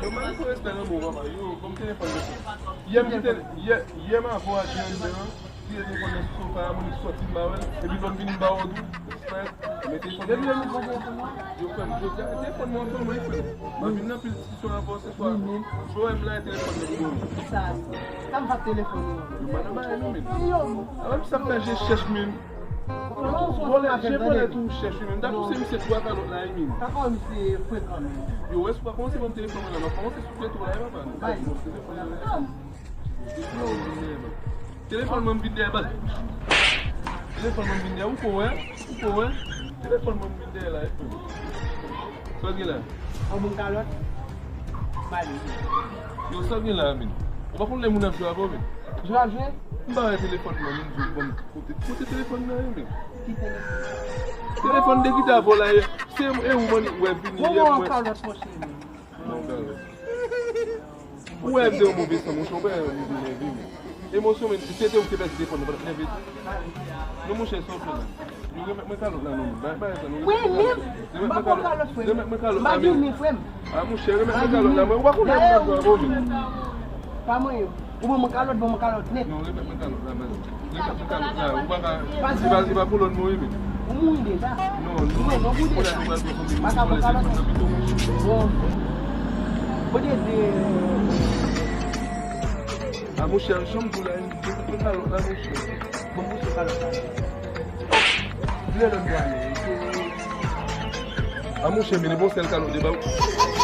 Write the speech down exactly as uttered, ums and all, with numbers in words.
Mwen fè respè nan bon papa, yo, ban m telefòn nan. Yè m kite, yè, yè m avè w a Djanjan, kite telefòn nan sou sofa a, mwen soti m ba w l, epi lè m vin m ba w tou, men telefòn nan. Depi lè nou pran telefòn nan? Yo, frè m, jodi a, telefòn nan ansanm, wi, frè m. M ap vin nan pil diskisyon avè w se swa. Jwè m la, telefòn nan pou mwen. Sa, sa m pa telefòn nan. Yo, pa nan bagay nou, men. Yo. Avè m sa fè je chèch, men. Vòlè, je vòlè tou chèch wi, men m ta pouse misye twa kalòt la wi, men. Papa misye frekan, men. Yo, wè, si w pa kòmanse ban m telefòn mwen la, m ap kòmanse soufle tou la wi, papa. Bay. Telefòn mwen vin dèyè bal. Telefòn mwen vin dèyè, ou ko wè, ou ko wè. Telefòn mwen vin dèyè la, epi. Sa w gen la? An bon kalòt. Mali. Yo, sa w gen la, men? Ou pa konn lè moun ap jwe avè w, men? Jwe ap jwe? M pa wè telefòn nan, men, di w ban m kote, kote telefòn nan ye, men? Ki telefòn? Telefòn de ki ta vòlè ye. Se e ou man wè vini yè m wè. Bon, kalòt, monchè, men. Bon, kalòt. Ou wè m se yon move san, monchè, ou pa yon move nève, men. Emosyon, men, si se te ou ki te pèdi telefòn nan, pa t ap nève tou. Non, monchè, sa w fè la? Yo, remèt mwen kalòt la, non, men. Ba, ba, sa, non, remèt mwen kalòt. Remèt mwen kalòt. Remèt mwen kalòt la, men. A, monchè, remèt mwen kalòt la, men. Ou pa konnen mwen jwe avè w, men. Pa mwen yo. Ou ban mwen kalòt, ban mwen kalòt nèt. Non, remèt mwen kalòt la, men. Li pa pou kalòt la, ou pa ka, li pa, li pa pou lòt mwen, men. Ou mouri deja. Non, nou, kounye a nou pral pran fanmi nou, nou pral pran fanmi nou. Bon. Bon, de, de. A, monchè, janm di w la, remèt mwen kalòt la, monchè. Bon, monchè, kalòt la. Lè lòt bwa, men. A, monchè, men, bon, sèl kalòt de ba ou.